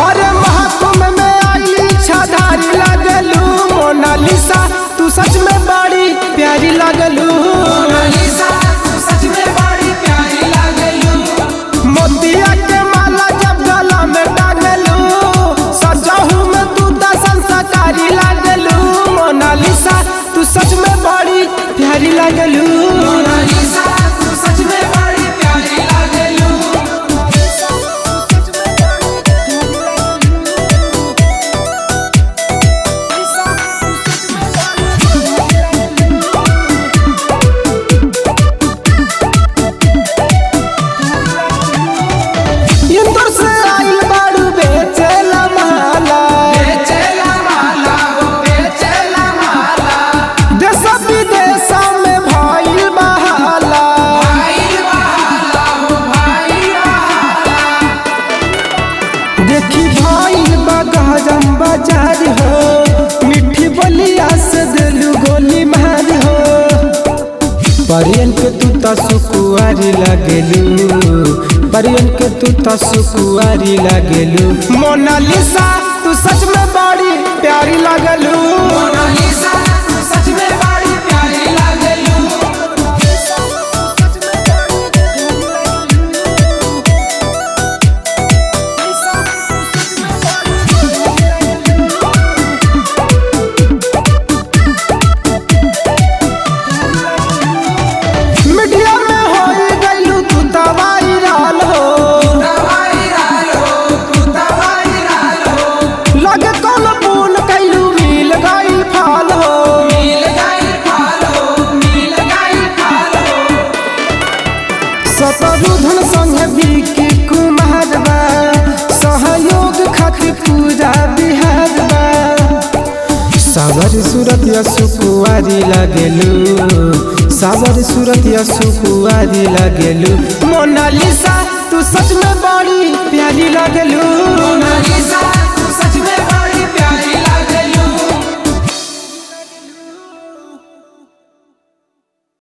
अरे महाकुंभ में आईली छाधारी लागलू मोनालिसा तू सच में बड़ी प्यारी लागलू। मोनालिसा तू सच में बड़ी प्यारी लागलू। मोतिया के माला जब गला में टांगलू सजाहू में तू त संस्कारी लागलू मोनालिसा तू सच में बड़ी प्यारी लागलू। मोनालिसा तू सच में बड़ी प्यारी लागलू। इंदौर से आइल बाड़ू बेचेला माला बेचेला माला हो बेचेला माला। देश विदेश में भइल बहाला। भाई बहाला हो भाई बहाला। देखी भइल बा गरम बाजार हो मिठी बलिया से देलू गोली मार हो। परियन के तू त सुकुआरी लागेलू परियन के तू त सुकुआरी लागेलू। मोनालिसा तू सच में बड़ी प्यारी लागलू। मोनालिसा तू सच में बड़ी प्यारी लागलू। मीडिया में होई गइलू तू त वायरल हो दवाई राल हो तू दवाई राल हो। लगे कौन पुल कैलू मिल गइल फाल हो। मिल गई फाल हो मिल गई फाल हो। शत्रुघ्न संगे विकी कुमार बा सहयोग खातिर पूरा बिहार बा। सावर सूरत या सुकुआरी लागेलू सावर सूरत या सुकुआरी लागेलू। मोनालिसा तू सच में बड़ी प्यारी लागेलू। मोनालिसा।